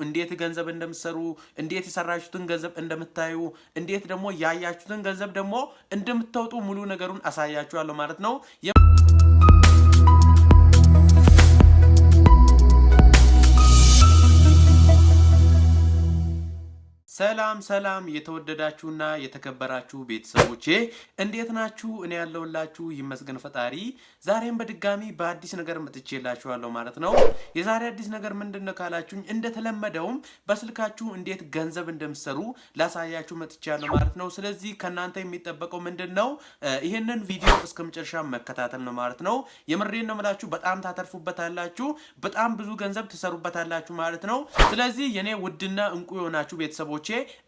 እንዴት ገንዘብ እንደምትሰሩ፣ እንዴት የሰራችሁትን ገንዘብ እንደምታዩ፣ እንዴት ደግሞ ያያችሁትን ገንዘብ ደግሞ እንደምታወጡ ሙሉ ነገሩን አሳያችኋለሁ ማለት ነው። ሰላም ሰላም የተወደዳችሁና የተከበራችሁ ቤተሰቦቼ እንዴት ናችሁ? እኔ ያለሁላችሁ ይመስገን ፈጣሪ። ዛሬም በድጋሚ በአዲስ ነገር መጥቼላችኋለሁ ማለት ነው። የዛሬ አዲስ ነገር ምንድን ነው ካላችሁኝ፣ እንደተለመደውም በስልካችሁ እንዴት ገንዘብ እንደምትሰሩ ላሳያችሁ መጥቻለሁ ማለት ነው። ስለዚህ ከእናንተ የሚጠበቀው ምንድን ነው? ይህንን ቪዲዮ እስከ መጨረሻ መከታተል ነው ማለት ነው። የምሬን ነው የምላችሁ፣ በጣም ታተርፉበታላችሁ፣ በጣም ብዙ ገንዘብ ትሰሩበታላችሁ ማለት ነው። ስለዚህ የኔ ውድና እንቁ የሆናችሁ ቤተሰቦቼ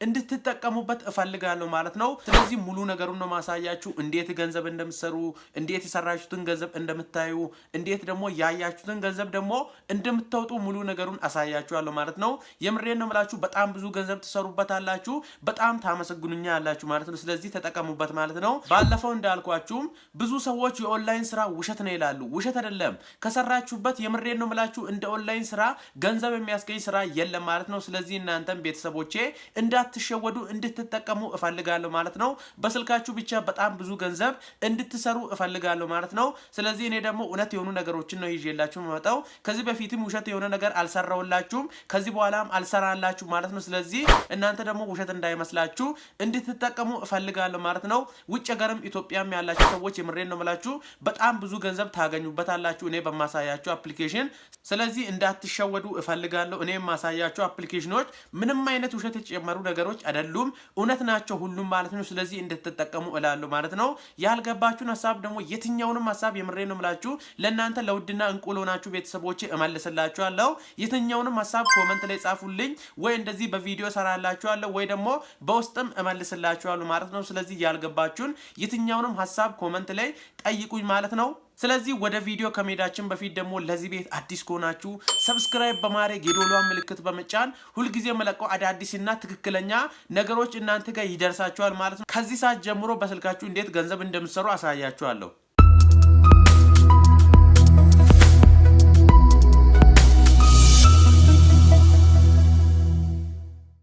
እንድትጠቀሙበት እፈልጋለሁ ማለት ነው። ስለዚህ ሙሉ ነገሩን ነው ማሳያችሁ፣ እንዴት ገንዘብ እንደምትሰሩ፣ እንዴት የሰራችሁትን ገንዘብ እንደምታዩ፣ እንዴት ደግሞ ያያችሁትን ገንዘብ ደግሞ እንደምታወጡ ሙሉ ነገሩን አሳያችኋለሁ ማለት ነው። የምሬን ነው የምላችሁ፣ በጣም ብዙ ገንዘብ ትሰሩበታላችሁ፣ በጣም ታመሰግኑኛላችሁ ማለት ነው። ስለዚህ ተጠቀሙበት ማለት ነው። ባለፈው እንዳልኳችሁም ብዙ ሰዎች የኦንላይን ስራ ውሸት ነው ይላሉ። ውሸት አይደለም። ከሰራችሁበት የምሬን ነው የምላችሁ እንደ ኦንላይን ስራ ገንዘብ የሚያስገኝ ስራ የለም ማለት ነው። ስለዚህ እናንተም ቤተሰቦቼ እንዳትሸወዱ እንድትጠቀሙ እፈልጋለሁ ማለት ነው። በስልካችሁ ብቻ በጣም ብዙ ገንዘብ እንድትሰሩ እፈልጋለሁ ማለት ነው። ስለዚህ እኔ ደግሞ እውነት የሆኑ ነገሮችን ነው ይዤላችሁ የምመጣው። ከዚህ በፊትም ውሸት የሆነ ነገር አልሰራሁላችሁም፣ ከዚህ በኋላም አልሰራላችሁ ማለት ነው። ስለዚህ እናንተ ደግሞ ውሸት እንዳይመስላችሁ እንድትጠቀሙ እፈልጋለሁ ማለት ነው። ውጭ ሀገርም ኢትዮጵያም ያላችሁ ሰዎች የምሬን ነው የምላችሁ በጣም ብዙ ገንዘብ ታገኙበታላችሁ እኔ በማሳያችሁ application። ስለዚህ እንዳትሸወዱ እፈልጋለሁ። እኔ የማሳያችሁ application ኖች ምንም አይነት ውሸት የተጨመሩ ነገሮች አይደሉም፣ እውነት ናቸው ሁሉም ማለት ነው። ስለዚህ እንድትጠቀሙ እላለሁ ማለት ነው። ያልገባችሁን ሀሳብ ደግሞ የትኛውንም ሀሳብ የምሬ ነው የምላችሁ ለእናንተ ለውድና እንቁ ለሆናችሁ ቤተሰቦቼ እመልስላችኋለሁ። የትኛውንም ሀሳብ comment ላይ ጻፉልኝ፣ ወይ እንደዚህ በቪዲዮ ሰራላችኋለሁ፣ ወይ ደግሞ በውስጥም እመልስላችኋለሁ ማለት ነው። ስለዚህ ያልገባችሁን የትኛውንም ሀሳብ comment ላይ ጠይቁኝ ማለት ነው። ስለዚህ ወደ ቪዲዮ ከመሄዳችን በፊት ደግሞ ለዚህ ቤት አዲስ ከሆናችሁ subscribe በማድረግ የደወሏን ምልክት በመጫን ሁልጊዜ የምለቀው አዳዲስና ትክክለኛ ነገሮች እናንተ ጋር ይደርሳችኋል ማለት ነው። ከዚህ ሰዓት ጀምሮ በስልካችሁ እንዴት ገንዘብ እንደምትሰሩ አሳያችኋለሁ።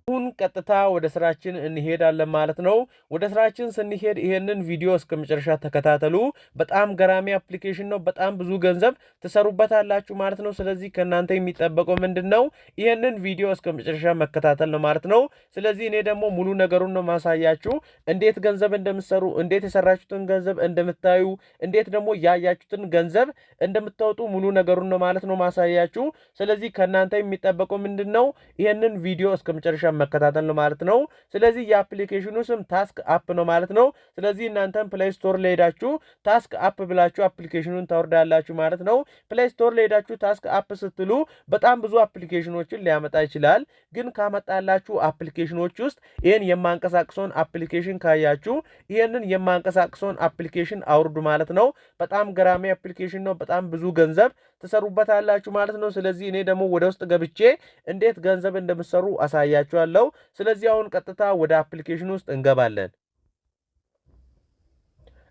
አሁን ቀጥታ ወደ ስራችን እንሄዳለን ማለት ነው። ወደ ስራችን ስንሄድ ይሄንን ቪዲዮ እስከ መጨረሻ ተከታተሉ። በጣም ገራሚ application ነው። በጣም ብዙ ገንዘብ ትሰሩበታላችሁ ማለት ነው። ስለዚህ ከእናንተ የሚጠበቀው ምንድን ነው? ይሄንን ቪዲዮ እስከ መጨረሻ መከታተል ነው ማለት ነው። ስለዚህ እኔ ደግሞ ሙሉ ነገሩን ነው ማሳያችሁ፣ እንዴት ገንዘብ እንደምትሰሩ፣ እንዴት የሰራችሁትን ገንዘብ እንደምታዩ፣ እንዴት ደግሞ ያያችሁትን ገንዘብ እንደምታወጡ ሙሉ ነገሩን ነው ማለት ነው ማሳያችሁ። ስለዚህ ከእናንተ የሚጠበቀው ምንድን ነው? ይሄንን ቪዲዮ እስከ መጨረሻ መከታተል ነው ማለት ነው። ስለዚህ የ application ኑ ስም Task App ነው ማለት ነው። ስለዚህ እናንተም Play Store ላይ ሄዳችሁ Task App ብላችሁ application ኑን ታወርዳላችሁ ማለት ነው። Play Store ላይ ሄዳችሁ Task App ስትሉ በጣም ብዙ application ኖችን ሊያመጣ ይችላል። ግን ካመጣላችሁ application ኖች ውስጥ ይህን የማንቀሳቅሰውን application ካያችሁ ይህንን የማንቀሳቅሰውን application አውርዱ ማለት ነው። በጣም ገራሚ application ነው። በጣም ብዙ ገንዘብ ትሰሩበታላችሁ ማለት ነው። ስለዚህ እኔ ደግሞ ወደ ውስጥ ገብቼ እንዴት ገንዘብ እንደምትሰሩ አሳያችኋለሁ። ስለዚህ አሁን ቀጥታ ወደ application ውስጥ እንገባለን።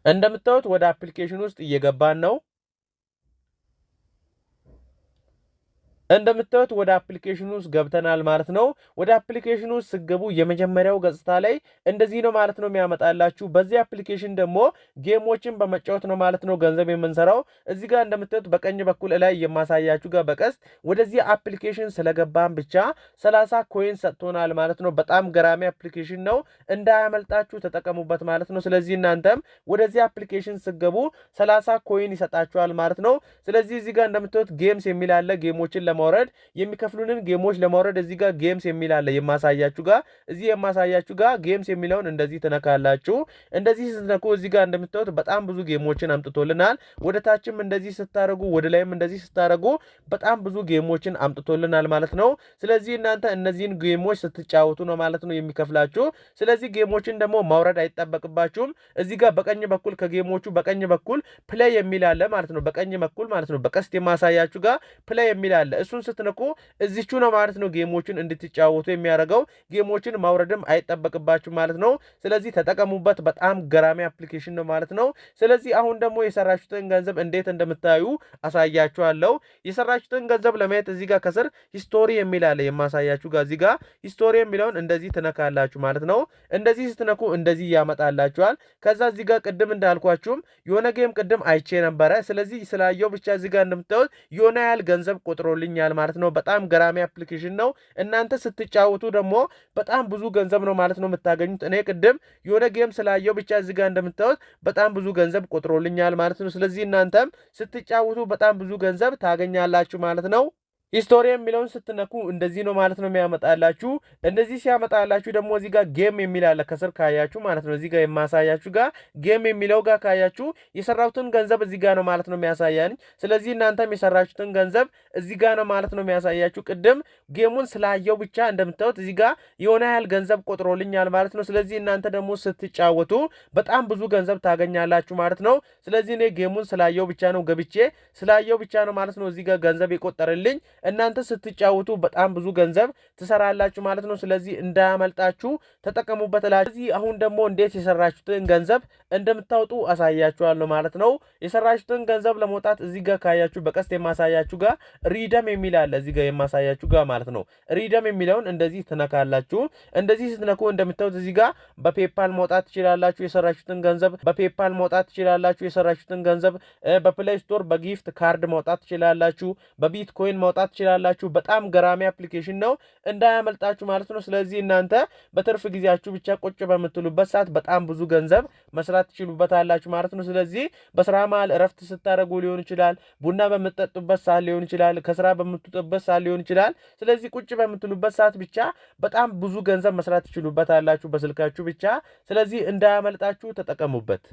እንደምታዩት ወደ application ውስጥ እየገባን ነው። እንደምታዩት ወደ application ኑ ውስጥ ገብተናል ማለት ነው። ወደ application ኑ ውስጥ ስትገቡ የመጀመሪያው ገጽታ ላይ እንደዚህ ነው ማለት ነው የሚያመጣላችሁ። በዚህ application ደግሞ game ኦችን በመጫወት ነው ማለት ነው ገንዘብ የምንሰራው። እዚህ ጋር እንደምታዩት በቀኝ በኩል ላይ የማሳያችሁ ጋር በቀስት ወደዚህ application ስለገባን ብቻ 30 coin ሰጥቶናል ማለት ነው። በጣም ገራሚ application ነው፣ እንዳያመልጣችሁ ተጠቀሙበት ማለት ነው። ስለዚህ እናንተም ወደዚህ application ስትገቡ 30 coin ይሰጣችኋል ማለት ነው። ስለዚህ እዚህ ጋር እንደምታዩት games የሚል አለ። game ኦችን ለማውረድ የሚከፍሉንን game ኦች ለማውረድ እዚህ ጋር games የሚል አለ። የማሳያችሁ ጋር እዚህ የማሳያችሁ ጋር games የሚለውን እንደዚህ ትነካላችሁ። እንደዚህ ስትነኩ እዚህ ጋር እንደምታዩት በጣም ብዙ game ኦችን አምጥቶልናል። ወደ ታችም እንደዚህ ስታረጉ፣ ወደ ላይም እንደዚህ ስታረጉ በጣም ብዙ game ኦችን አምጥቶልናል ማለት ነው። ስለዚህ እናንተ እነዚህን game ኦች ስትጫወቱ ነው ማለት ነው የሚከፍላችሁ። ስለዚህ game ኦችን ደግሞ ማውረድ አይጠበቅባችሁም። እዚህ ጋር በቀኝ በኩል ከ game ኦቹ በቀኝ በኩል play የሚል አለ ማለት ነው። በቀኝ በኩል ማለት ነው በቀስት የማሳያችሁ ጋር play የሚል አለ። እሱን ስትነኩ እዚቹ ነው ማለት ነው game ኦችን እንድትጫወቱ የሚያደርገው። Game ኦችን ማውረድም አይጠበቅባችሁ ማለት ነው። ስለዚህ ተጠቀሙበት። በጣም ገራሚ application ነው ማለት ነው። ስለዚህ አሁን ደግሞ የሰራችሁትን ገንዘብ እንዴት እንደምታዩ አሳያችኋለሁ። የሰራችሁትን ገንዘብ ለማየት እዚህ ጋር ከስር history የሚል አለ። የማሳያችሁ ጋር እዚህ ጋር history የሚለውን እንደዚህ ትነካላችሁ ማለት ነው። እንደዚህ ስትነኩ እንደዚህ ያመጣላችኋል። ከዛ እዚህ ጋር ቅድም እንዳልኳችሁም የሆነ game ቅድም አይቼ ነበረ። ስለዚህ ስላየው ብቻ እዚህ ጋር እንደምታዩት የሆነ ያህል ገንዘብ ቆጥሮልኛል ማለት ነው። በጣም ገራሚ application ነው። እናንተ ስትጫወቱ ደግሞ በጣም ብዙ ገንዘብ ነው ማለት ነው የምታገኙት። እኔ ቅድም የሆነ game ስላየው ብቻ እዚህ ጋር እንደምታዩት በጣም ብዙ ገንዘብ ቆጥሮልኛል ማለት ነው። ስለዚህ እናንተም ስትጫወቱ በጣም ብዙ ገንዘብ ታገኛላችሁ ማለት ነው። History የሚለውን ስትነኩ እንደዚህ ነው ማለት ነው የሚያመጣላችሁ። እንደዚህ ሲያመጣላችሁ ደግሞ እዚህ ጋር game የሚል አለ ከስር ካያችሁ ማለት ነው። እዚህ ጋር የማሳያችሁ ጋር game የሚለው ጋር ካያችሁ የሰራሁትን ገንዘብ እዚህ ጋር ነው ማለት ነው የሚያሳያኝ። ስለዚህ እናንተም የሰራችሁትን ገንዘብ እዚህ ጋር ነው ማለት ነው የሚያሳያችሁ። ቅድም game ኡን ስላየው ብቻ እንደምታዩት እዚህ ጋር የሆነ ያህል ገንዘብ ቆጥሮልኛል ማለት ነው። ስለዚህ እናንተ ደግሞ ስትጫወቱ በጣም ብዙ ገንዘብ ታገኛላችሁ ማለት ነው። ስለዚህ እኔ game ኡን ስላየው ብቻ ነው፣ ገብቼ ስላየው ብቻ ነው ማለት ነው እዚህ ጋር ገንዘብ የቆጠረልኝ። እናንተ ስትጫወቱ በጣም ብዙ ገንዘብ ትሰራላችሁ ማለት ነው። ስለዚህ እንዳያመልጣችሁ ተጠቀሙበት። ስለዚህ አሁን ደግሞ እንዴት የሰራችሁትን ገንዘብ እንደምታወጡ አሳያችኋለሁ ማለት ነው። የሰራችሁትን ገንዘብ ለመውጣት እዚህ ጋር ካያችሁ በቀስት የማሳያችሁ ጋር redeem የሚል አለ። እዚህ ጋር የማሳያችሁ ጋር ማለት ነው። Redeem የሚለውን እንደዚህ ትነካላችሁ። እንደዚህ ስትነኩ እንደምታዩት እዚህ ጋር በ PayPal መውጣት ትችላላችሁ። የሰራችሁትን ገንዘብ በ PayPal መውጣት ትችላላችሁ። የሰራችሁትን ገንዘብ በ Play Store በ gift card መውጣት ትችላላችሁ። በቢትኮይን መውጣት ትችላላችሁ። በጣም ገራሚ application ነው፣ እንዳያመልጣችሁ ማለት ነው። ስለዚህ እናንተ በትርፍ ጊዜያችሁ ብቻ ቁጭ በምትሉበት ሰዓት በጣም ብዙ ገንዘብ መስራት ትችሉበታላችሁ ማለት ነው። ስለዚህ በስራ መሀል እረፍት ስታደርጉ ሊሆን ይችላል፣ ቡና በምትጠጡበት ሰዓት ሊሆን ይችላል፣ ከስራ በምትወጡበት ሰዓት ሊሆን ይችላል። ስለዚህ ቁጭ በምትሉበት ሰዓት ብቻ በጣም ብዙ ገንዘብ መስራት ትችሉበታላችሁ በስልካችሁ ብቻ። ስለዚህ እንዳያመልጣችሁ ተጠቀሙበት።